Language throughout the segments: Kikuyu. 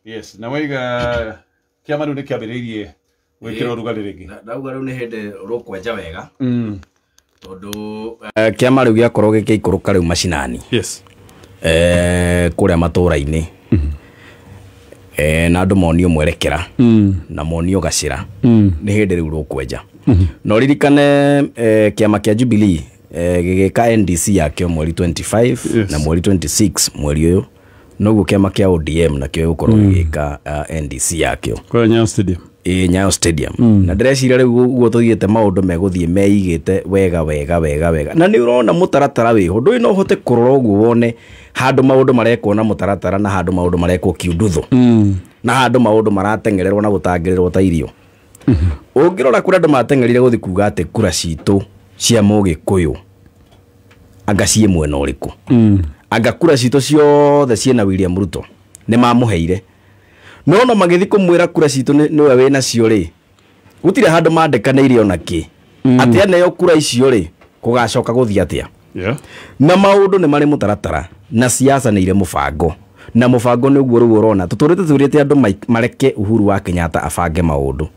Yes, na waiga kĩama rĩu nĩ kĩambĩrĩirie gwĩkĩra ũrugarĩ rĩngĩ. Ndauga rĩu nĩ hĩndĩ rũkwenja wega tondũ kĩama rĩu gĩakorwo gĩkĩikũrũka rĩu macinani. Yes. Kũrĩa matũra-inĩ na andũ monio mwerekera na monio gacĩra, nĩ hĩndĩ rĩu rũkwenja. Na ũririkane kĩama kĩa Jubilee gĩgĩka NDC yakĩo mweri 25 na mweri 26 mweri ũyũ noguo kĩama kĩa ODM nakĩo gĩgũkorwo gĩgĩka NDC yakĩo. Kwa Nyayo Stadium. Ĩ, Nyayo Stadium. Na ndĩreciria rĩu ũguo tũthiĩte maũndũ megũthiĩ meigĩte wega wega wega wega, na nĩ ũrona mũtaratara wĩho. Ndũĩ no ũhote kũrora ũguo wone handũ maũndũ marekwo na mũtaratara na handũ maũndũ marekwo kiundutho na handũ maũndũ marateng'ererwo na gũtangĩrĩrwo ta irio. Ũngĩrora kũrĩa andũ mateng'erire gũthiĩ kuga atĩ kura citũ cia Mũgĩkũyũ anga ciĩ mwena ũrĩkũ, anga kura citũ ciothe ciĩna William Ruto, nĩ mamũheire, no no magĩthiĩ kũmwĩra kura citũ nĩwe wĩ nacio rĩ, gũtirĩ handũ mandĩkanĩire ona kĩ atĩ aneo kura icio rĩ, kũgacoka gũthiĩ atĩa. Na maũndũ nĩ marĩ mũtaratara na siasa nĩ irĩ mũbango, na mũbango nĩ ũguo rĩu ũrona tũtũrĩte twĩrĩte andũ mareke Uhuru wa Kenyatta abange maũndũ,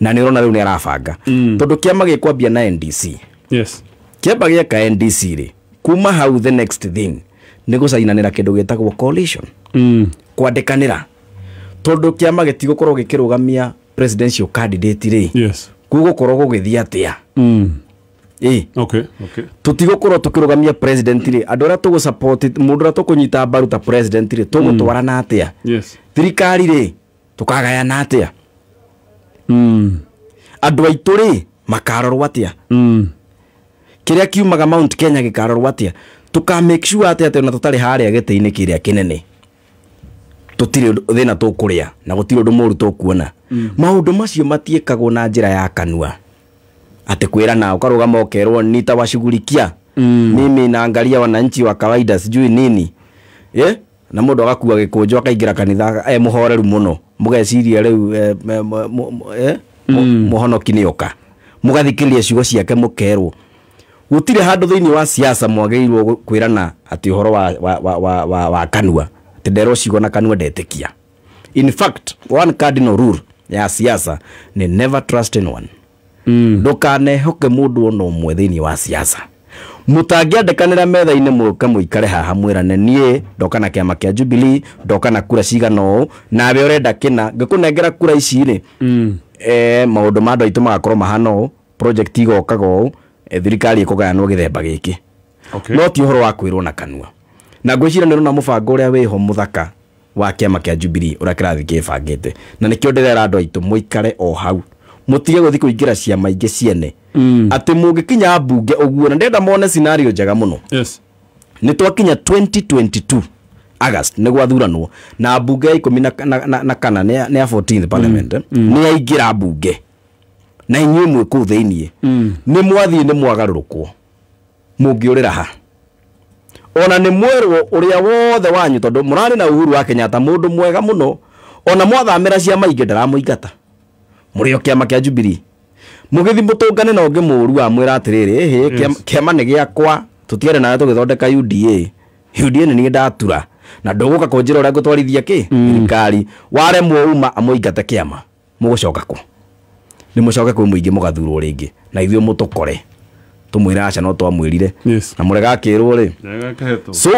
na nĩ ũrona rĩu nĩ arabanga tondũ kĩama gĩkwambia na NDC. Yes. Kĩamba gĩeka NDC rĩ, kuma hau the next thing nĩ gũcainanĩra kĩndũ gĩtagwo coalition, kwandĩkanĩra, tondũ kĩama gĩtigũkorwo gĩkĩrũgamia presidential candidate rĩ, gũgũkorwo gũgĩthiĩ atĩa? Ĩ. Okay. Okay. Tũtigũkorwo tũkĩrũgamia president rĩ, andũ arĩa tũgũ support mũndũ ũrĩa tũkũnyita mbaru ta president rĩ, tũgũtwarana atĩa? Yes. Thirikari rĩ, tũkagayana atĩa? Andũ aitũ rĩ, makarorwo atĩa? Kĩrĩa kiumaga Mount Kenya gĩkarorwo atĩa? Tũka make sure atĩa atĩ ona tũtarĩ harĩa gĩtĩ-inĩ kĩrĩa kĩnene tũtirĩ thĩna tũkũrĩa na gũtirĩ ũndũ mũru tũkuona. Maũndũ macio matiĩkagwo na njĩra ya kanua atĩ kwĩrana ũkarũgama ũkerwo nitawashughulikia, mimi naangalia wananchi wa kawaida sijui nini, eh? Na mũndũ agakua gĩkũnjo akaingĩra kanitha e mũhoreru mũno, mũgeciria rĩu mũhonoki nĩ oka, mũgathikĩrĩria ciugo ciake mũkerwo. Gũtirĩ handũ thĩinĩ wa siasa mwagĩrĩirwo kwĩrana atĩ ũhoro wa kanua atĩ nderwo ciugo na kanua ndetĩkia. In fact, one cardinal rule ya siasa ni never trust anyone. Ndũkanehoke mũndũ ona ũmwe thĩinĩ wa siasa. Mũtangĩandĩkanĩra metha-inĩ mũke mũikare haha mwĩrane niĩ ndoka na kĩama kĩa Jubilee, ndoka na kura cigana ũũ, nawe ũrenda kĩna, ngĩkũnengera kura ici rĩ, maũndũ ma andũ aitũ magakorwo mahana ũũ, project igokaga ũũ, thirikari ĩkũgayanwo gĩthemba gĩkĩ. Okay. No ti ũhoro wa kwĩrwo na kanua. Na ngwĩciria nĩ ũrona mũbango ũrĩa wĩho mũthaka wa kĩama kĩa Jubilee ũrĩa kĩrathiĩ kĩbangĩte, na nĩkĩo ndĩrera andũ aitũ mũikare o hau, mũtige gũthiĩ kũingĩra ciama ingĩ ciene, atĩ mũngĩkinya mbunge ũguo, na ndĩrenda mone scenario njega mũno. Yes. Nĩ twakinya 2022 August nĩ gwathuranwo na mbunge ya ikũmi na kana nĩ ya 14th parliament, nĩ yaingĩra mbunge na inyuĩ mwĩ kũu thĩiniĩ, nĩ mwathiĩ nĩ mwagarũrũkwo, mũngĩũrĩra ha? Ona nĩ mwerwo ũrĩa wothe wanyu, tondũ mũrarĩ na Uhuru wa Kenyatta mũndũ mwega mũno, ona mwathamĩra ciama ingĩ ndaramũingata, mũrĩ o kĩama kĩa Jubilee, mũgĩthiĩ mũtũngane na ũngĩ mũũru amwĩra atĩrĩrĩ, ĩhĩ, kĩama nĩ gĩakwa, tũtiarĩ nawe tũgĩthondeka UDA, UDA nĩ niĩ ndatura na ndũgũka kũnjĩra ũrĩa ngũtwarithia kĩ thirikari, waremwo uma amũingate kĩama, mũgũcoka kũ? Nĩ mũcoke kwĩ mũingĩ mũgathurwo rĩngĩ na ithuĩ mũtũkore tũmwĩre aca no twamwĩrire. Yes. Na mũregakĩrwo rĩ. Ndagakĩhetwo. So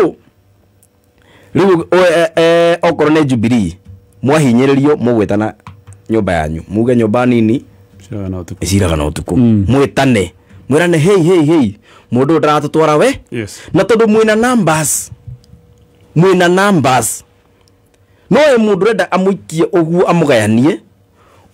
rĩu okorwo nĩ Jubilee mwahinyĩrĩrio mũgwĩtana nyũmba yanyu, muge nyũmba nini Ciraga na ũtukũ. ĩciraga na ũtukũ, mwĩtane mwĩrane hei hei hei, mũndũ ũyũ ndaratũtwara we. Yes. Na tondũ mwĩna numbers, mwĩna numbers, no ĩ mũndũ ũrenda amũikie ũguo amũgayanie,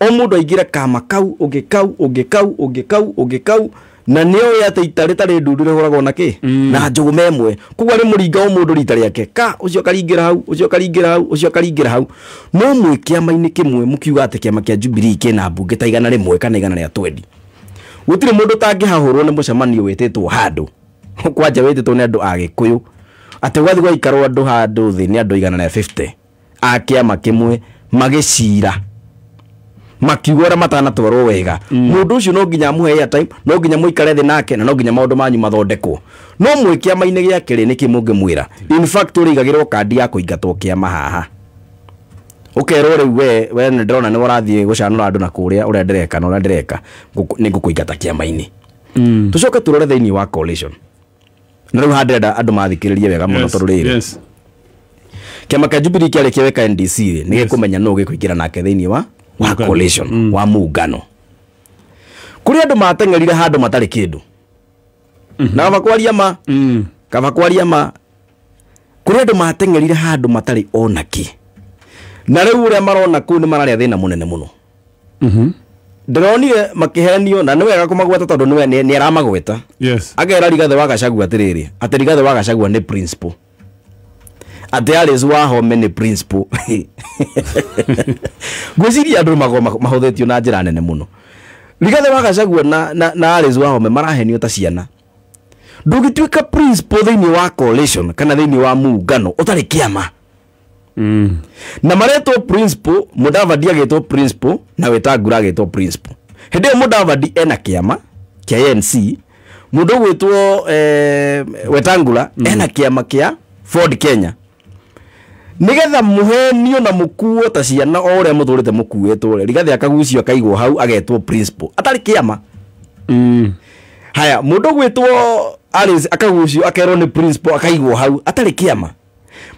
o mũndũ aingĩre kama kau ũngĩ kau ũngĩ kau ũngĩ kau ũngĩ kau, na nĩ oĩ atĩ ita rĩtarĩ ndundu rĩhũragwo na kĩ na njũgũma ĩmwe, koguo arĩ mũringa o mũndũ rita rĩake ka ũcio akaringĩra hau, ũcio akaringĩra hau, ũcio akaringĩra hau. No mwĩ kĩama-inĩ kĩmwe mũkiuga atĩ kĩama kĩa Jubilee kĩna mbunge ta 100 kana 120, gũtirĩ mũndũ ũtangĩhahũrwo nĩ mũcemanio wĩtĩtwo handũ kwanja wĩtĩtwo nĩ andũ a Gĩkũyũ, atĩ gwathiĩ gwaikarwo andũ handũ thĩ nĩ andũ 150 a kĩama kĩmwe magĩcira makiuga ũrĩa matanatwarwo wega. Mũndũ ũcio no nginya amũhe airtime, no nginya mũikare thĩ nake, na no nginya maũndũ manyu mathondekwo. No mwĩ kĩama-inĩ gĩake rĩ, nĩkĩ mũngĩmwĩra? In fact, ũrĩigagĩrwo kandi ya kũingatwo kĩama haha. Ũkerwo rĩu we nĩ ndĩrona nĩ ũrathiĩ gũcanũra andũ na kũrĩa ũrĩa ndĩreka na ũrĩa ndĩreka nĩ ngũkũingata kĩama-inĩ. Tũcoke tũrore thĩinĩ wa coalition. Na rĩu haha ndĩrenda andũ mathikĩrĩrie wega mũno tondũ rĩrĩ. Kĩama kĩa Jubilee kĩarĩkia gwĩka NDC rĩ, nĩ gĩkũmenya nũ gĩkũingĩra nake thĩinĩ wa coalition wa muungano. Kũrĩ andũ mateng'erire handũ matarĩ kĩndũ. Na kaba kwaria ma. Kaba kwaria ma. Kũrĩ andũ mateng'erire handũ matarĩ ona kĩ. Na rĩu ũrĩa marona kũu nĩ mararĩa thĩna mũnene mũno. Ndĩronire makĩhenio na nĩ wega kũmagweta tondũ nĩ aramagweta. Yes. Akera Rigathĩ wa Gachagua atĩrĩrĩ, atĩ Rigathĩ wa Gachagua nĩ principal. Atĩ Alice Wahome nĩ principal. Ngwĩciria andũ mahũthĩtio na njĩra nene mũno. Rigathĩ wa Gachagua na Alice Wahome marahenio ta ciana. Ndũngĩtuĩka principal thĩinĩ wa coalition kana thĩinĩ wa muungano ũtarĩ kĩama. Na maretwo principal, Mudavadi agĩtwo principal na Wetangula agĩtwo principal. Hĩndĩ ĩyo Mudavadi ena kĩama kĩa ANC, mũndũ ũgwĩtwo Wetangula ena kĩama kĩa Ford Kenya. Nĩgetha mũhenio na mũkuo ta ciana o ũrĩa mũtũrĩte mũkuĩtwo rĩ, Rigathĩ akagucio akaigwo hau agetwo principal atarĩ kĩama. Haya, mũndũ ũgwĩtwo Alice akagucio akerwo nĩ principal akaigwo hau atarĩ kĩama.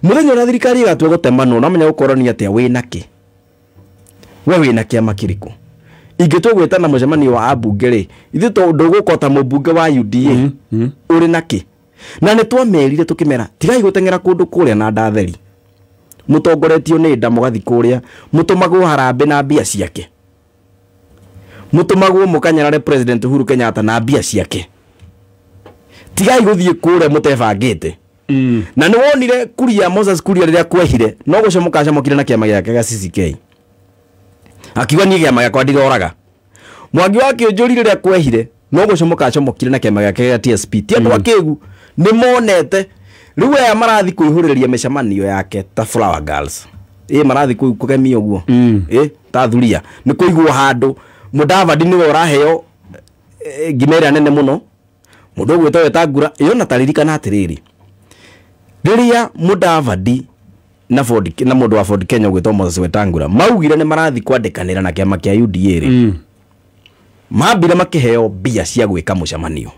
Mũthenya ũrĩa thirikari ĩgatua gũtemanwo no menya gũkorania atĩa wĩna kĩ. We wĩna kĩama kĩrĩkũ? Ingĩtua gwĩtana mũcemanio wa ambunge rĩ, ithuĩ ndũgũka ta mũmbunge wa UDA ũrĩ na kĩ? Na nĩ twamerire tũkĩmera tigai gũteng'era kũndũ kũrĩa na ndatheri. Mũtongoretio nĩ nda mũgathi kũrĩa, mũtũmagwo harambee na mbia ciake. Mũtũmagwo mũkanyarare President Uhuru Kenyatta na mbia ciake. Tigai gũthiĩ kũrĩa mũtebangĩte. Na nĩ wonire Kuria Moses Kuria rĩrĩa kwehire no gũcomoka acomokire na kĩama gĩake gĩa CCK. Akiuga niĩ kĩama gĩakwa ndiroraga. Mwangi wa Kĩũnjũri rĩrĩa kwehire no gũcomoka acomokire na kĩama gĩake gĩa TSP. Ti andũ a Kĩgu nĩ monete rĩu aya marathi kũihũrĩrĩria mĩcemanio yake ta Flower Girls. Ĩ marathi kũgemia ũguo. Ĩ ta thuria nĩ kũigwo handũ Mudavadi nĩwe ũraheo ngima ĩrĩa nene mũno. Mũndũ ũgwĩtwo Wetangula ĩyo na taririkana atĩrĩrĩ, rĩrĩa Mudavadi na Ford na mũndũ wa Ford Kenya ũgwĩtwo Moses Wetangula maugire nĩ marathi kwandĩkanĩra na kĩama kĩa UDA rĩ, mambire makĩheo mbia cia gwĩka mũcemanio.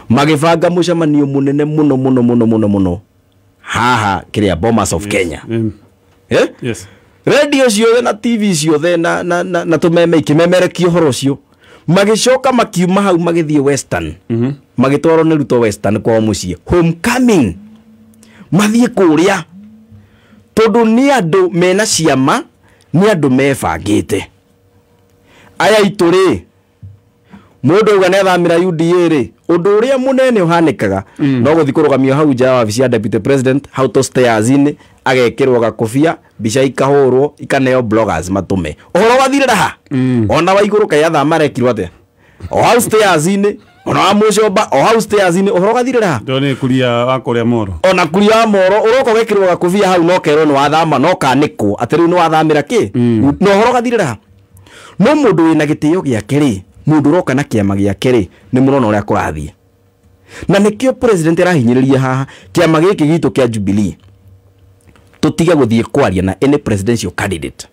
Magĩbanga mũcemanio mũnene mũno mũno mũno mũno mũno haha kĩrĩa Bomas of Kenya. Yes. Radio ciothe na TV ciothe na tũmeme ikĩmemerekia ũhoro ũcio. Magĩcoka makiuma hau magĩthiĩ Western. Magĩtwarwo nĩ Ruto Western kwao mũciĩ. Homecoming. Mathiĩ kũrĩa tondũ nĩ andũ mena ciama, nĩ andũ mebangĩte. Aya itũ rĩ, mũndũ auga nĩ athamĩra UDA rĩ, ũndũ ũrĩa mũnene ũhanĩkaga no gũthiĩ kũrũgamio hau nja ya wabici ya Deputy President hau to stairs-inĩ, agekĩrwo gakobia, mbica ikahũrwo, ikaneo bloggers matũme. Ũhoro wathirĩra ha? Ona wa igũrũ kaĩ athama arekirwo atĩa? O hau stairs-inĩ, ona wa mũcomba, o hau stairs-inĩ, ũhoro ũgathirĩra ha? Ndone Kuria wa kũrĩa Moro. Ona Kuria wa Moro, ũroka ũgekĩrwo gakobia hau no kerwo nĩ wathama, no kanĩkwo atĩ rĩu nĩ wathamĩra kĩ? Na ũhoro ũgathirĩra ha? No mũndũ wĩna gĩtĩo gĩake rĩ, mũndũ ũroka na kĩama gĩake rĩ, nĩ mũrona ũrĩa kũrathiĩ. Na nĩkĩo president arahinyĩrĩria haha kĩama gĩkĩ gitũ kĩa Jubilee tũtige gũthiĩ kwaria na any presidential candidate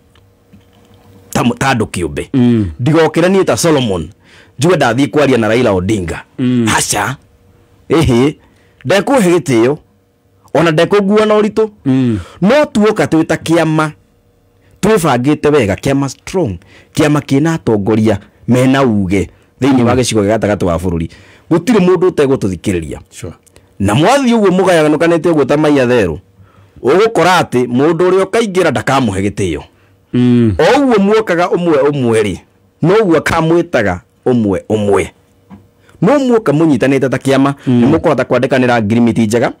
ta andũ kĩũmbe. Ndigokĩre niĩ ta Solomon njuge ndathiĩ kwaria na Raila Odinga. Aca. Ĩhĩ, ndekũhe gĩtĩo ona ndekũngua na ũritũ. No tuoka twĩ ta kĩama twĩbangĩte wega, kĩama strong, kĩama kĩna atongoria mena uge thĩinĩ wa gĩcigo gĩa gatagatĩ wa bũrũri, gũtirĩ mũndũ ũtegũtũthikĩrĩria. Na mwathiĩ ũguo mũgayanũkanĩte ũguo ta mai atherũ, ũgũkora atĩ mũndũ ũrĩa ũkaingĩra ndakamũhe gĩtĩo. O ũguo muokaga ũmwe ũmwe rĩ, noguo akamwĩtaga ũmwe ũmwe. No muoka mũnyitanĩte ta kĩama, nĩ mũkũhota kwandĩkanĩra agreement njega,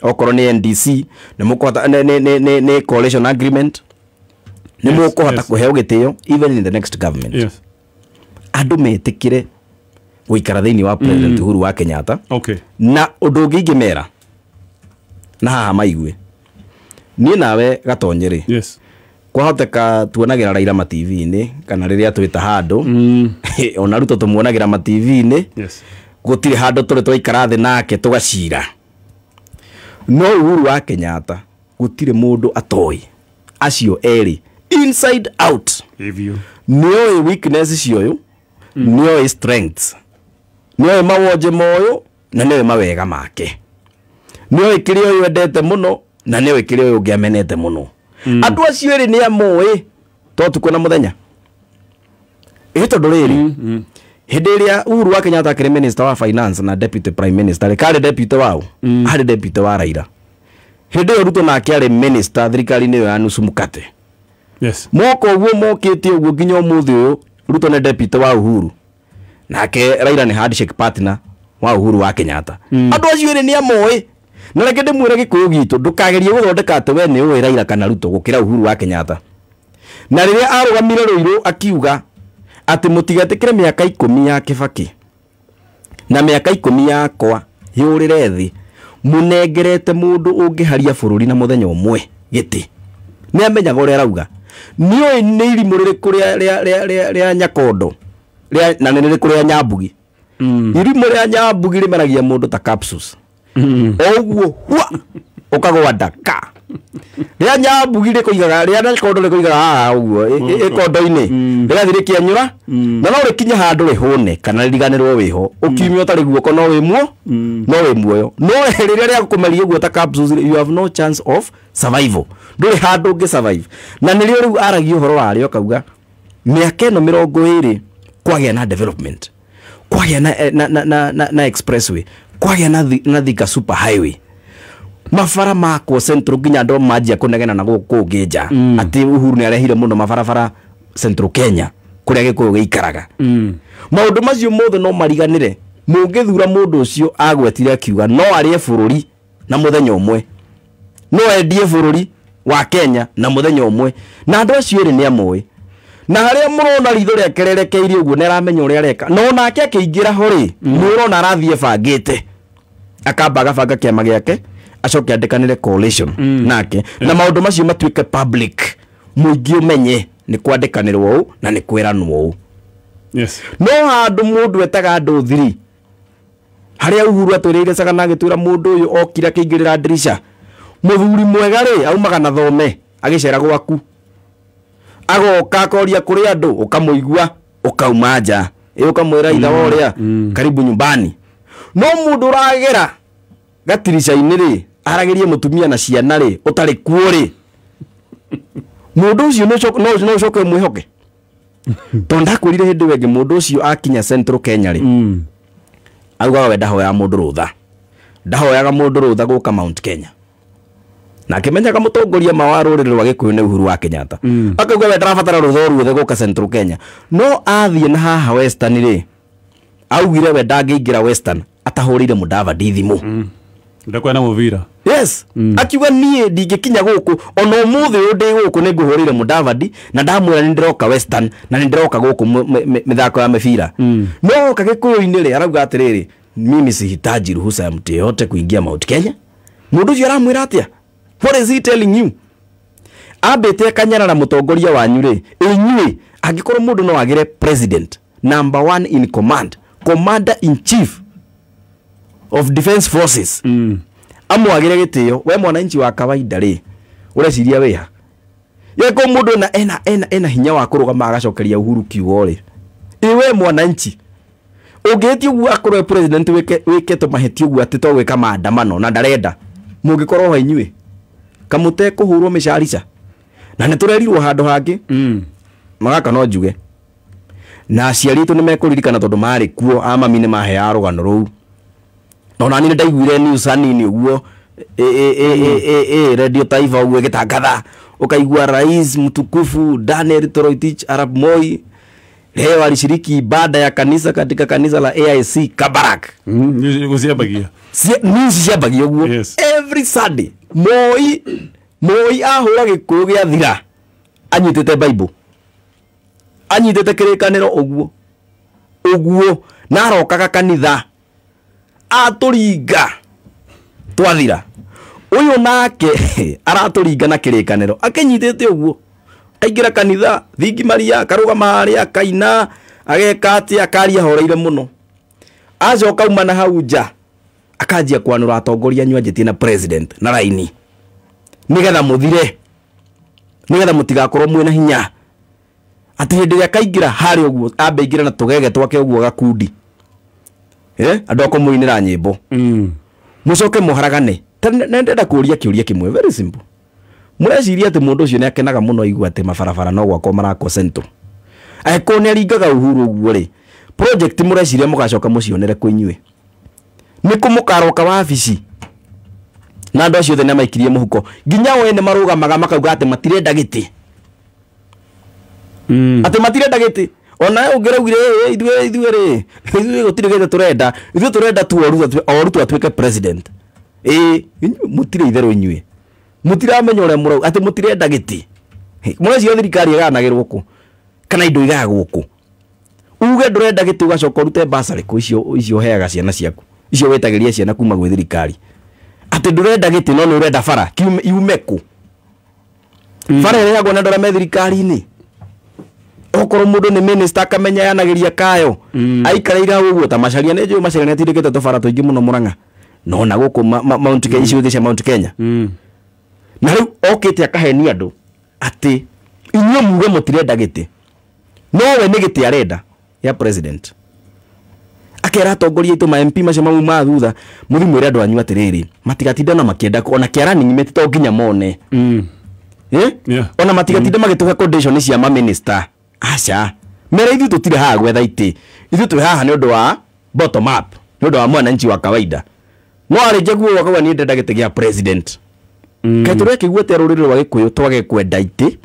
okorwo nĩ NDC, nĩ mũkũhota nĩ coalition agreement, nĩ mũkũhota kũheo gĩtĩo even in the next government. Andũ metĩkĩre gũikara thĩinĩ wa President Uhuru wa Kenyatta. Na ũndũ ũngĩ ingĩmera na haha maigue, niĩ nawe Gatonye rĩ, kwahoteka tuonagĩra Raila ma TV-inĩ kana rĩrĩa twĩta handũ, ona Ruto tũmuonagĩra ma TV-inĩ, gũtirĩ handũ tũrĩ twaikara thĩ nake tũgacira. No Uhuru wa Kenyatta gũtirĩ mũndũ atoĩ acio erĩ inside out. Nĩoĩ weakness cioyo, nĩoĩ strengths, nĩoĩ mawonje moyo na nĩoĩ mawega make, nĩoĩ kĩrĩa ũyũ endete mũno na nĩoĩ kĩrĩa ũyũ ũngĩ amenete mũno. Andũ acio erĩ nĩ amoĩ to tukũ na mũthenya. Ĩ tondũ rĩrĩ, hĩndĩ ĩrĩa Uhuru wa Kenyatta akĩrĩ minister wa finance na deputy prime minister rĩ, karĩ deputy wao, arĩ deputy wa Raila. Hĩndĩ ĩyo Ruto nake arĩ minister thirikari-inĩ ĩyo ya nusu mkate. Yes. Moka ũguo mokĩte ũguo nginya ũmũthĩ ũyũ, Ruto nĩ deputy wa Uhuru, nake Raila nĩ handshake partner wa Uhuru wa Kenyatta. Andũ acio erĩ nĩ amoĩ. Na reke ndĩmwĩre Gĩkũyũ gitũ, ndũkagerie gũthondeka atĩ we nĩ ũĩ Raila kana Ruto gũkĩra Uhuru wa Kenyatta. Na rĩrĩa arũgamire Ruiru akiuga atĩ mũtigetĩkĩre mĩaka 10 ya Kibaki na mĩaka 10 yakwa yũrĩre thĩ, mũnengerete mũndũ ũngĩharia bũrũri na mũthenya ũmwe gĩtĩ. Nĩ amenyaga ũrĩa arauga. Nĩoĩ nĩ irimũ rĩrĩkũ rĩa Nyakondo na nĩ rĩrĩkũ rĩa Nyambugi. Irimũ rĩa Nyambugi rĩmeragia mũndũ ta capsules. Oguo hua ũkagwa ndaka. Rĩa Nyambugi rĩkũigaga, rĩa Nyakondo rĩkũigaga haha ũguo ĩkondo-inĩ, rĩgathiĩ rĩkĩenyũra, na no rĩkinye handũ rĩhũne kana rĩriganĩrwo wĩho, ũkiumia ũtarĩ guoko no wĩ muo, no wĩ muoyo. No rĩrĩa rĩagũkũmeria ũguo ta capsules, you have no chance of survival. Ndũrĩ handũ ũngĩ survive. Na nĩrĩo rĩu aragia ũhoro warĩo akauga mĩaka ĩno 20 kwagĩa na development, kwagĩa na expressway, kwagĩa na Thika super highway, mabara makwo Central nginya andũ manjia kũnegena na gũkũ kũngĩ nja atĩ Uhuru nĩ arehire mũno mabarabara Central Kenya kũrĩa Gĩkũyũ gĩikaraga. Maũndũ macio mothe no mariganĩre mũngĩthura mũndũ ũcio agwetire akiuga no arĩe bũrũri na mũthenya ũmwe, no endie bũrũri wa Kenya na mũthenya ũmwe, na andũ acio erĩ nĩ amoĩ. Na harĩa mũrona ritho rĩake rĩrekeirie ũguo nĩ aramenya ũrĩa areka, no nake akĩingĩra ho rĩ, nĩ ũrona arathiĩ ebangĩte, akamba agabanga kĩama gĩake, acoke andĩkanĩre coalition nake, na maũndũ macio matuĩke public, mũingĩ ũmenye nĩ kwandĩkanĩrwo ũũ na nĩ kwĩranwo ũũ. Yes. No handũ mũndũ etaga andũ thiri, harĩa Uhuru atwĩrĩire Sagana agĩtwĩra mũndũ ũyũ okire akĩingĩrĩra ndirica, mũthuri mwega rĩ aumaga na thome agĩcera gwaku, agoka akoria kũrĩ andũ, ũkamũigua ũkauma nja, ĩ ũkamwĩra itha wa ũrĩa karibu nyumbani. No mũndũ ũragera gatirica-inĩ rĩ, aragĩrie mũtumia na ciana rĩ, ũtarĩ kuo rĩ, mũndũ ũcio no ũcoke ũmwĩhoke? Tondũ ndakwĩrire hĩndĩ ĩyo ĩngĩ mũndũ ũcio akinya Central Kenya rĩ, augaga we ndahoyaga mũndũ rũtha, ndahoyaga mũndũ rũtha gũka Mount Kenya. Na akĩmenyaga mũtongoria ma wa rũrĩrĩ rwa Gĩkũyũ nĩ Uhuru wa Kenyatta. Akauga we ndarabatara rũtha o ruothe gũka Central Kenya. No athiĩ na haha Western rĩ, augire we ndangĩingĩra Western atahũrĩire Mudavadi thimũ. Ndakwena mũbira. Yes. Akiuga niĩ ndingĩkinya gũkũ ona ũmũthĩ ũyũ ndĩ gũkũ nĩ ngũhũrĩire Mudavadi na ndamwĩra nĩ ndĩroka Western na nĩ ndĩroka gũkũ mĩthako ya mĩbira. No oka Gĩkũyũ-inĩ rĩ, arauga atĩrĩrĩ, mimi sihitaji ruhusa ya mtu yeyote kuingia Mount Kenya. Mũndũ ũcio aramwĩra atĩa? What is he telling you? Ambĩte akanyarara mũtongoria wanyu rĩ, inyuĩ angĩkorwo mũndũ no agĩre president, number 1 in command, commander in chief of defense forces, amwagĩre gĩtĩo, we mwananchi wa kawaida rĩ, ũreciria wĩha? Yeko mũndũ na ena hinya wa kũrũgama agacokeria Uhuru kiugo rĩ, ĩ we mwananchi ũngĩhĩtia ũguo akorwo president wĩke tũmahĩtia ũguo atĩ to gwĩka maandamano na ndarenda, mũngĩkorwo ho inyuĩ kamũte kũhũrwo mĩcarica. Na nĩ tũrerirwo handũ hangĩ magaka no njuge na aciari aitũ nĩ mekũririkana tondũ marĩ kuo, a mami nĩ maheaga rũgano rũu. No nani nĩ ndaiguire news hanini ũguo, Radio Taifa ũguo ĩgĩtangatha, ũkaigua Rais mtukufu Daniel Toroitich arap Moi leo alishiriki ibada ya kanisa katika kanisa la AIC Kabarak. Gũciambagia. News ciambagia ũguo. Yes. Every Sunday Moi ahũra Gĩkũyũ gĩathira anyitĩte Bible, anyitĩte kĩrĩkanĩro ũguo ũguo, na arokaga kanitha atũringa twathira. Ũyũ nake aratũringa na kĩrĩkanĩro akĩnyitĩte ũguo, aingĩra kanitha thingi Maria, akarũgama harĩa akaina, ageka atĩa, akaria horeire mũno. Acoka auma na hau nja akanjia kwanũra atongoria anyu anjĩtie na president na raini nĩgetha mũthire. Nĩgetha mũtigakorwo mwĩna hinya. Atĩ hĩndĩ ĩrĩa akaingĩra harĩa ũguo ambe aingĩre na tũgege twake ũguo gakundi. Andũ a kũmũinĩra nyĩmbo. Mũcoke mũharagane. Na ndĩrenda kũũria kĩũria kĩmwe very simple. Mũreciria atĩ mũndũ ũcio nĩakenaga mũno aigua atĩ mabarabara no gwakwo marakwo Central. Angĩkorwo nĩaringaga Uhuru ũguo rĩ, project mũreciria mũgacoka mũcionere kũ inyuĩ. Nĩ kũ mũkaroka wabici? Na andũ acio othe nĩmaikirie mũhuko. Nginya o ene marũgamaga makauga atĩ matirenda gĩtĩ. Atĩ matirenda gĩtĩ. Ona we ũngĩraugire ithuĩ ithuĩ rĩ, ithuĩ gũtirĩ gĩtĩ tũrenda. Ithuĩ tũrenda tu o Ruto atuĩke president. Mũtirĩ itherũ inyuĩ. Mũtiramenya ũrĩa mũrauga atĩ mũtirenda gĩtĩ. Mũreciria thirikari ĩgayanagĩrwo kũ? Kana indo igayagwo kũ? Uge ndũrenda gĩtĩ ũgacoka ũrute bursary kũ icio ũheaga ciana ciaku. Icio wetagĩria ciana kuma gwĩ thirikari. Atĩ ndũrenda gĩtĩ no nĩ ũrenda bara yume kũ? Bara ĩrehagwo na andũ arĩa me thirikari-inĩ. Okorwo mũndũ nĩ minister akamenya yanagĩria kayo. Aikarĩire hau ũguo ta Macharia nĩ njũĩ Macharia nĩ atindĩkĩte tũbara tũingĩ mũno Mũrang'a. No na gũkũ Mount Kenya, icigo cia Mount Kenya. Na rĩu okĩte akahenia andũ atĩ inyuĩ muge mũtirenda gĩtĩ. No we nĩ gĩtĩ arenda ya president. Akera atongoria aitũ ma MP macio mauma thutha mũthiĩ mwĩre andũ anyu atĩrĩrĩ matigatinda na makĩenda ona kĩara ning'imĩte to nginya mone. Ona matigatinda magĩtũhe condition cia ma minister. Aca. Mere ithuĩ tũtirĩ haha gwetha itĩ. Ithuĩ twĩ haha nĩ ũndũ wa bottom up, nĩ ũndũ wa mwananchi wa kawaida. No arĩnjia guo akauga niĩ ndĩrenda gĩtĩ gĩa president. Kaĩ tũrekĩigua atĩa rũrĩrĩ rwa Gĩkũyũ twage kwenda itĩ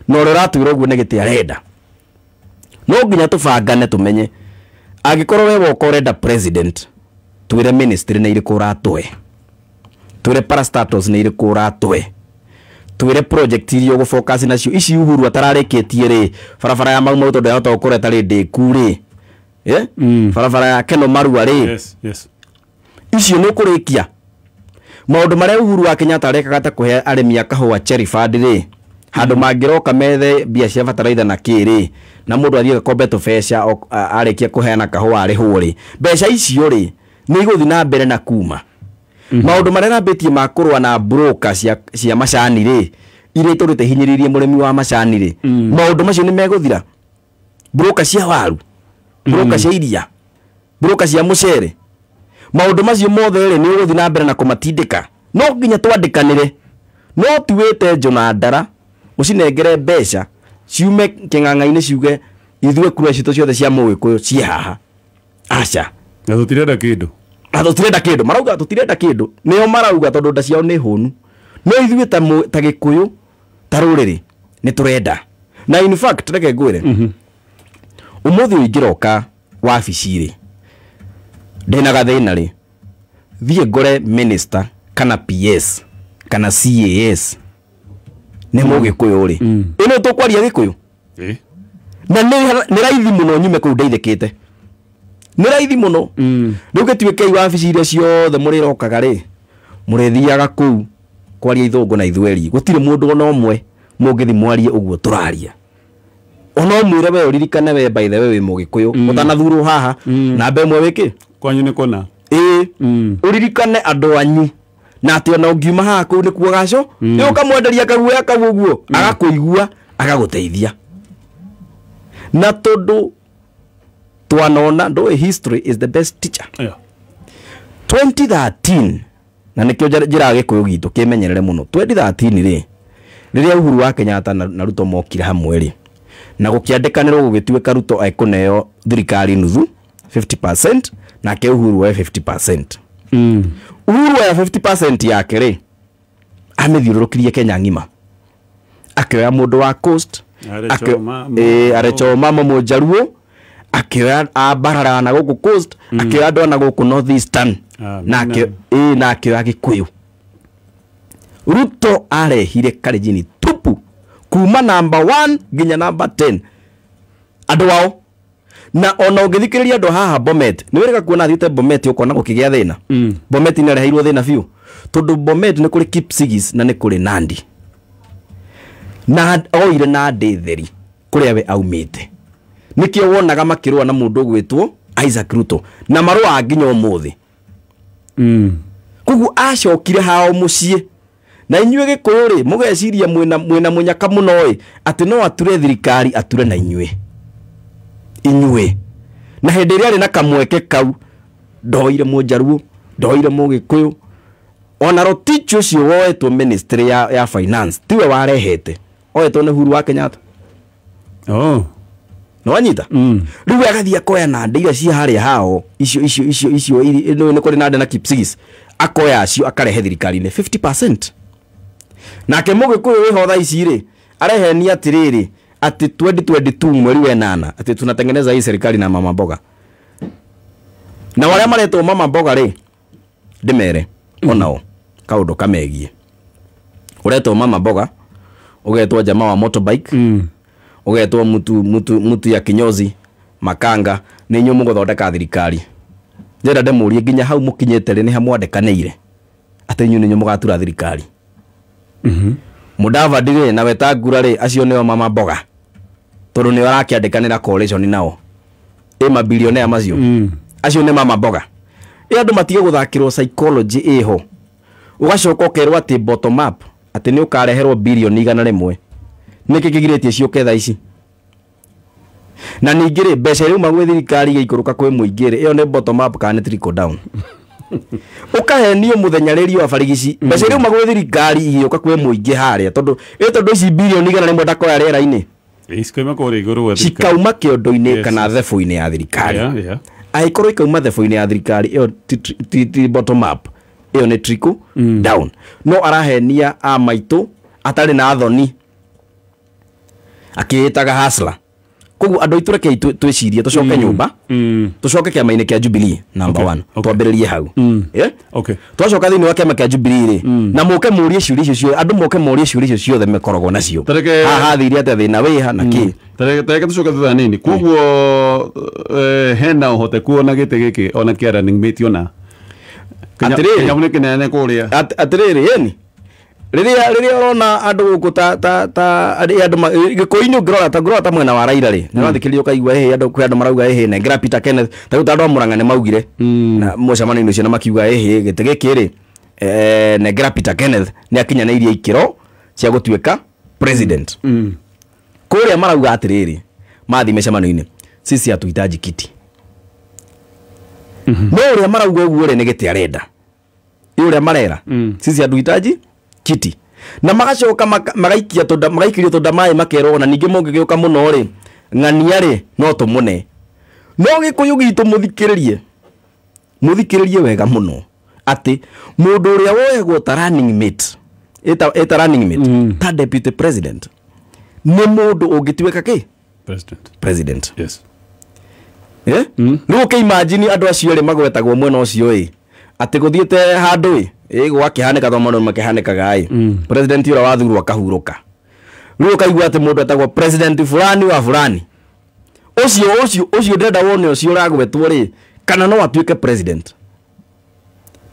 na ũrĩa ũratwĩra ũguo nĩ gĩtĩ arenda. No nginya tũbangane tũmenye angĩkorwo we woka ũrenda president twĩre ministry nĩ irĩkũ ũratũhe, twĩre parastatals nĩ irĩkũ ũratũhe, twĩre project iria ũgũ-focus nacio ici Uhuru atararĩkĩtie rĩ, barabara ya Mau Mau tondũ yahota gũkorwo ĩtarĩ ndĩku rĩ, barabara ya Keno Marua rĩ, yes. Icio nĩ ũkũrĩkia. Maũndũ marĩa Uhuru wa Kenyatta arekaga ta kũhe arĩmi a kahũa cherry fund rĩ, handũ mangĩroka methe mbia cia bataraitha na kĩ rĩ, na mũndũ athiĩ agakombe tũbeca arĩkia kũheana kahũa arĩhwo rĩ, mbeca icio rĩ nĩ igũthiĩ na mbere na kuma. Maũndũ marĩa arambĩtie ma kũrũa na broker cia macani rĩ, iria itũrĩte hinyĩrĩirie mũrĩmi wa macani rĩ, maũndũ macio nĩ megũthira. Broker cia waru, broker cia iria, broker cia mũcere, maũndũ macio mothe rĩ nĩ ũgũthiĩ na mbere na kũmatindĩka. No nginya twandĩkanĩre. No ti wĩte Njũna Ndara ũcinengere mbeca ciume kĩng'ang'a-inĩ ciuge ithuĩ kura citũ ciothe cia Mũgĩkũyũ ciĩ haha. Aca. Na tũtirenda kĩndũ. Na tũtirenda kĩndũ. Marauga tũtirenda kĩndũ. Nĩo marauga tondũ nda ciao nĩ hũnu. No ithuĩ ta Gĩkũyũ ta rũrĩrĩ nĩ tũrenda. Na in fact reke ngwĩre. Ũmũthĩ ũyũ ingĩroka wabici rĩ, ndĩna gathĩna rĩ, thiĩ ngore minister kana PS kana CAS nĩ Mũgĩkũyũ rĩ, ĩno tũkwaria Gĩkũyũ. Na nĩ raithi mũno nyume kũu ndeithĩkĩte. Nĩ raithi mũno. Rĩu gĩtuĩke wabici iria ciothe mũrĩrokaga rĩ, mũrĩthiaga kũu kwaria ithũngũ na ithweri. Gũtirĩ mũndũ ona ũmwe mũngĩthiĩ mwarie ũguo tũraria. Ona ũmwĩre we ũririkane we by the way wĩ Mũgĩkũyũ, ũtanathurwo haha, namba ĩmwe wĩkĩ? Kwanyu nĩ kũna. Ũririkane andũ anyu. Na atĩ ona ũngiuma haha kũu nĩkuo gaco, nĩ ũkamwenderia kaguoya kau ũguo, agakũigua, agagũteithia. Na tondũ twanona ndũĩ history is the best teacher. 2013 na nĩkĩo njĩraga Gĩkũyũ gitũ kĩmenyerere mũno. 2013 rĩ, rĩrĩa Uhuru wa Kenyatta na Ruto mokire hamwe rĩ, na gũkĩandĩkanĩrwo gũgĩtuĩka Ruto ekũneo thirikari nuthu 50% nake Uhuru oe 50%. Uhuru oya 50% yake rĩ, amĩthiũrũrũkirie Kenya ng'ima. Akĩoya mũndũ wa Coast, Arecho Mama Mũjaruo, akĩoya Ambarara na gũkũ Coast, akĩoya andũ a na gũkũ North Eastern, na akĩoya Gĩkũyũ. Ruto arehire Kalenjin tupu kuma number 1 nginya number 10 andũ ao. Na ona ũngĩthikĩrĩria andũ haha Bomet, nĩ wĩrĩga kuona athiĩte Bomet ũkona gũkĩgĩa thĩna. Bomet nĩ areheirwo thĩna biũ tondũ Bomet nĩ kũrĩ Kipsigis na nĩ kũrĩ Nandi. Na oire Nandi theri kũrĩa we aumĩte. Nĩkĩo wonaga makĩrũa na mũndũ ũgwĩtwo Isaac Ruto na marũa nginya ũmũthĩ. Koguo acokire hao mũciĩ Na inyuĩ Gĩkũyũ rĩ, mũgeciria mwĩna mũnyaka mũno ĩ, atĩ no ature thirikari ature na inyuĩ. Inyuĩ. Na hĩndĩ ĩrĩa arĩ na kamweke kau, ndoire Mũnjaruo, ndoire Mũgĩkũyũ. Ona Rotich ũcio woetwo ministry ya finance, tiwe warehete. Oetwo nĩ Uhuru wa Kenyatta. Oh. Nĩwanyita? Rĩu we agathiĩ akoya nande iria ci harĩa hao, icio icio icio icio nĩ kũrĩ nande na Kipsigis, akoya acio akarehe thirikari-inĩ 50%. Nake Mũgĩkũyũ wĩho thaa ici rĩ, arehenia atĩrĩrĩ, atĩ 2022 mweri wa 8 atĩ tunatengeneza hii serikali na mama mboga. Na warĩa maretwo mama mboga rĩ, ndĩmere onao kaũndũ kamegie. Ũretwo mama mboga, ũgetwo jamaa wa motorbike, ũgetwo mutu ya kinyozi makanga, nĩ inyuĩ mũgũthondeka thirikari. Njenda ndĩmũrie nginya hau mũkinyĩte rĩ, nĩ ha mwandĩkanĩire atĩ inyuĩ nĩ inyuĩ mũgatura thirikari. Mudavadi rĩ na Wetangula rĩ, acio nĩo mama mboga, tondũ nĩo arakĩandĩkanĩra coalition nao. Ĩ mabilionea macio. Acio nĩ mama mboga. Ĩ andũ matige gũthakĩrwo psychology ĩho. Ũgacoka ũkerwo atĩ bottom up, atĩ nĩ ũkareherwo bilioni 100. Nĩkĩ kĩgirĩtie ciũke thaa ici? Na ningĩ rĩ, mbeca irauma gwĩ thirikari igĩikũrũka kwĩ mũingĩ rĩ, ĩyo nĩ bottom up kana nĩ trickle down? Ũkahenio mũthenya rĩrio wa barigici, mbeca irauma gwĩ thirikari igĩũka kwĩ mũingĩ harĩa, tondũ ici bilioni 100 ndakoya rĩera-inĩ. Cikauma kũrĩa igũrũ gwa thirikari. Cikauma kĩondo-inĩ kana thebũ-inĩ ya thirikari. Angĩkorwo ikauma thebũ-inĩ ya thirikari, ĩyo ti bottom up, ĩyo nĩ trickle down. No arahenia a maitũ atarĩ na thoni, akĩĩtaga hustler. Koguo andũ aitũ rekei twĩcirie, tũcoke nyũmba, tũcoke kĩama-inĩ kĩa Jubilee number 1, twambĩrĩrie hau. Twacoka thĩinĩ wa kĩama kĩa Jubilee rĩ, na mũke mũrie ciũria icio ciothe, andũ moke mũrie ciũria icio ciothe mekoragwo nacio. Haha hathire atĩa, thĩna wĩha na kĩ? Tareke tũcoke thutha nini. Koguo hena ũhoteku ona gĩtĩ gĩkĩ ona kĩa running mate ona Atĩrĩrĩ. Kĩnyamũ nĩ kĩnene kũrĩa. Atĩrĩrĩ, ĩni. Rĩrĩa ũrona andũ gũkũ ta andũ Gĩkũyũ-inĩ ũngĩrora ta ngĩrora ta mwena wa Raila rĩ, nĩ ũrathikĩrĩria ũkaigua ĩhĩ, andũ kwĩ andũ marauga ĩhĩ, nengera Peter Kenneth, ta rĩu ta andũ a Murang'a nĩ maugire na mũcemanio-inĩ ũcio na makiuga ĩhĩ, gĩtĩ gĩkĩ rĩ, nengera Peter Kenneth nĩ akinyanĩirie ikĩro cia gũtuĩka president. Kũrĩa marauga atĩrĩrĩ, mathiĩ mĩcemanio-inĩ, sisi hatuhitaji kiti. No ũrĩa marauga ũguo rĩ, nĩ gĩtĩ arenda. Ĩ ũrĩa marera, sisi hatuhitaji kiti. Na magacoka magaikia tũnda, magaikĩrio tũnda maĩ makerwo, ona ningĩ mũngĩgĩũka mũno rĩ, ng'ania rĩ, no tũmũne. No Gĩkũyũ gitũ mũthikĩrĩrie, mũthikĩrĩrie wega mũno, atĩ mũndũ ũrĩa woyagwo ta running mate, ĩta running mate, ta deputy president, nĩ mũndũ ũngĩtuĩka kĩ? President. President. Yes. Rĩu ũkĩimagine andũ acio erĩ magwetagwo mwena ũcio ĩ, atĩ gũthiĩte handũ ĩ, ĩ gwakĩhanĩka tondũ maũndũ makĩhanĩkaga ĩ, president ũrĩa wathurwo akahurũka. Rĩu ũkaigua atĩ mũndũ etagwo president fulani wa fulani. Ũcio ndĩrenda wone ũcio ũragwetwo rĩ, kana no atuĩke president.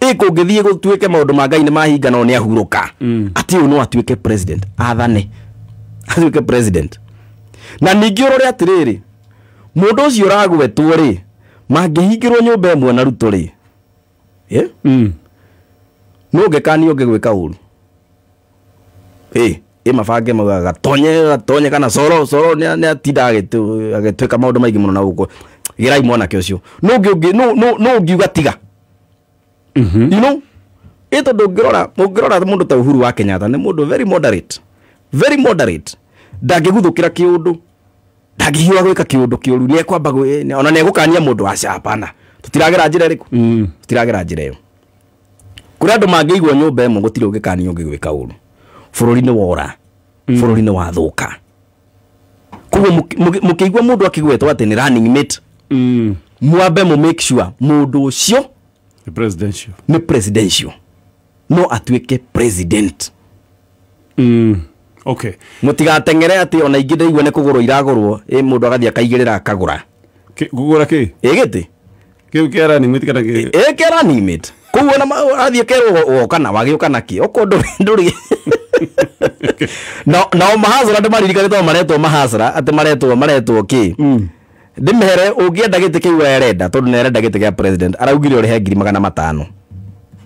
Ĩ kũngĩthiĩ gũtuĩke maũndũ ma Ngai nĩ mahinga no nĩ ahurũka. Atĩ ũyũ no atuĩke president, athane. Atuĩke president. Na ningĩ ũrore atĩrĩrĩ, mũndũ ũcio ũragwetwo rĩ, mangĩhingĩrwo nyũmba ĩmwe na Ruto rĩ, Nũ ũngĩkanio ũngĩgwĩka ũru? Ĩ mabange maugaga gatonye, gatonye kana coro, coro nĩ atindaga agĩtuĩka maũndũ maingĩ mũno na gũkũ. Gĩrai mwanake ũcio. Nũ nũ ũngiuga tiga? You know? Ĩ tondũ ũngĩrora mũndũ ta Uhuru wa Kenyatta nĩ mũndũ very moderate. Very moderate. Ndangĩguthũkĩra kĩũndũ. Ndangĩhiũha gwĩka kĩũndũ kĩũru. Nĩ ekwamba ona nĩ egũkania mũndũ aca, hapana. Tũtiragera njĩra ĩrĩkũ? Tũtiragera njĩra ĩyo. Kũrĩ andũ mangĩigwo nyũmba ĩmwe gũtirĩ ũngĩkania ũngĩgwĩka ũru. Bũrũri nĩ wora. Bũrũri nĩ wathũka. Koguo mũkĩigua mũndũ akĩgwetwo atĩ nĩ running mate, mwambe mũ make sure mũndũ ũcio Nĩ presidential. Nĩ presidential. No atuĩke president. Okay. Mũtigateng'ere atĩ ona ingĩ ndaigua nĩ kũgũrwo iragũrwo, ĩ mũndũ agathiĩ akaigĩrĩra akagũra. Kũgũra kĩ? Ĩ gĩtĩ. Kĩu kĩa running mate kana kĩ? Ĩ kĩa running mate. Koguo ona athiĩ kerwo woka na wagĩũka na kĩ? Okorwo ndũrĩ. Nao mahasra andũ maririkane tondũ maretwo mahasra, atĩ maretwo kĩ? Ndĩmere ũngĩenda gĩtĩ kĩu we arenda, tondũ nĩ arenda gĩtĩ kĩa president, araugire ũrĩhe ngiri magana matano.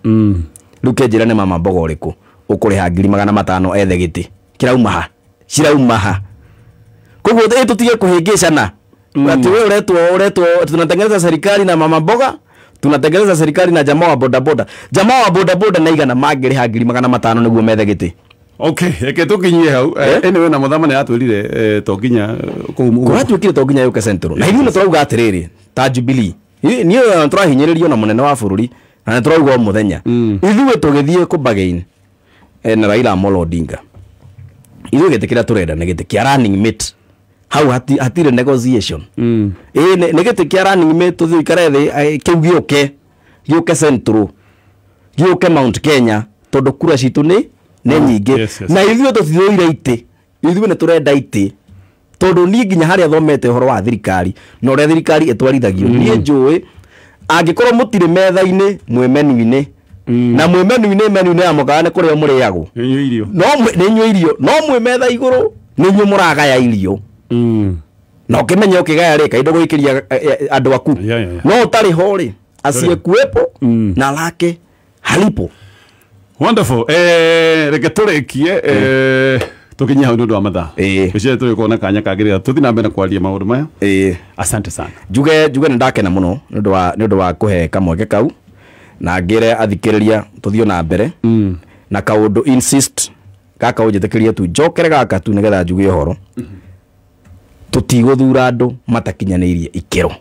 Rĩu kĩnjĩra nĩ mama mboga ũrĩkũ? Ũkũrĩha 500,000 ethe gĩtĩ kĩrauma ha cirauma ha koguo tũtige kũhĩngĩcana ati wewe uretwo tunatengeneza serikali na mama mboga, tunatengeneza serikali na jamaa wa bodaboda. Jamaa wa bodaboda na igana mangĩrĩha 500,000 nĩguo methe gĩtĩ. Okay, reke tũkinyie hau. Anyway na mũthama nĩ atwĩrire to nginya kũu kũratuĩkire to nginya yũke Central. Na ithuĩ nĩ tũrauga atĩrĩrĩ ta Jubilee niĩ tũrahinyĩrĩrio na mũnene wa bũrũri na nĩ tũrauga o mũthenya ithuĩ tũgĩthiĩ kũ-bargain na Raila Amolo Odinga ithuĩ gĩtĩ kĩrĩa tũrenda nĩ gĩtĩ kĩa running mate. Hau hatirĩ negotiation. Nĩ gĩtĩ kĩa running mate tũthiĩ ũikare thĩ kĩu gĩũke Central gĩũke Mount Kenya tondũ kura citũ nĩ nyingĩ. Na ithuĩ tũtithũire itĩ, ithuĩ nĩ tũrenda itĩ tondũ niĩ nginya harĩa thomete ũhoro wa thirikari na ũrĩa thirikari ĩtwarithagio niĩ njũĩ angĩkorwo mũtirĩ metha-inĩ mwĩ menu-inĩ na mwĩ menu-inĩ ya mũkawa nĩ kũrĩa mũrĩagwo no nĩ inyuĩ irio no mwĩ metha igũrũ nĩ inyuĩ mũragaya irio na ũkĩmenya ũkĩgaya rĩ kaĩndũ gũikĩria andũ aku no ũtarĩ ho rĩ asiyekuwepo na lake halipo. Wonderful. Reke tũrĩkie tukinye hau nĩ ũndũ wa mathaa ũcio tũgĩkorwo na kanya kangĩ tũthiĩ na mbere na kwaria maũndũ maya. Asante sana. Njuge nĩ ndakena mũno nĩ ũndũ wa kũhe kamweke kau na ngĩre athikĩrĩria tũthiĩ na mbere na kaũndũ insist gaka ũnjĩtĩkĩrie tu njokere gaka tu nĩgetha njuge ũhoro. Tũtigũthura andũ matakinyanĩirie ikĩro.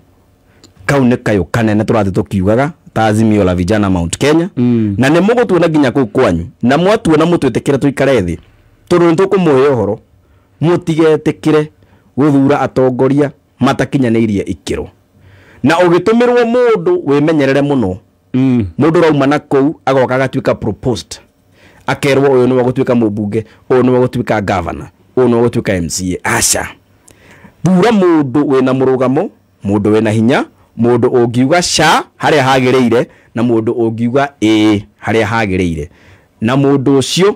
Kau nĩ kayũ kanene tũrathiĩ tũkiugaga ta Azimio la Vijana Mount Kenya na nĩ mũgũtuona nginya kũu kwanyu na mwatuona mũtwĩtĩkĩre tũikare thĩ tondũ nĩ tũkũmũhe ũhoro mũtigetĩkĩre gũthura atongoria matakinyanĩirie ikĩro na ũgĩtũmĩrwo mũndũ wĩmenyerere mũno mũndũ ũrauma na kũu agoka agatuĩka proposed akerwo ũyũ nĩwe ũgũtuĩka mũmbunge ũyũ nĩwe ũgũtuĩka governor ũyũ nĩwe ũgũtuĩka MCA. Aca, thura mũndũ wĩna mũrũgamo, mũndũ wĩna hinya, mũndũ ũngiuga ca harĩa hagĩrĩire na mũndũ ũngiuga ĩĩ harĩa hagĩrĩire na mũndũ ũcio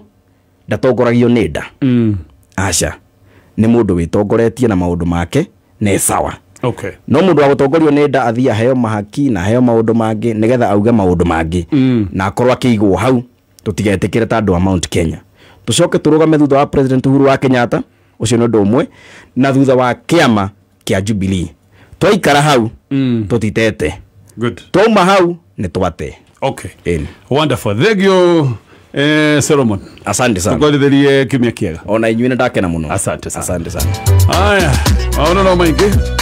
ndatongoragio nĩ nda. Aca, nĩ mũndũ wĩtongoretie na maũndũ make nĩ sawa. Okay. No mũndũ wa gũtongorio nĩ nda athiĩ aheo mahaki na aheo maũndũ mangĩ nĩgetha auge maũndũ mangĩ na akorwo akĩigwo hau tũtigetĩkĩre ta andũ a Mount Kenya. Tũcoke tũrũgame thutha wa President Uhuru wa Kenyatta, ũcio nĩ ũndũ ũmwe, na thutha wa kĩama kĩa Jubilee. Twaikara hau tũtitete. Good. Twauma hau nĩ twate. Okay. Wonderful. Thank you Solomon. Asante sana. Tũkwarĩrĩrie kiumia kĩega. Ona inyuĩ nĩ ndakena mũno. Asante sana. Asante sana. Haya, maũndũ no maingĩ.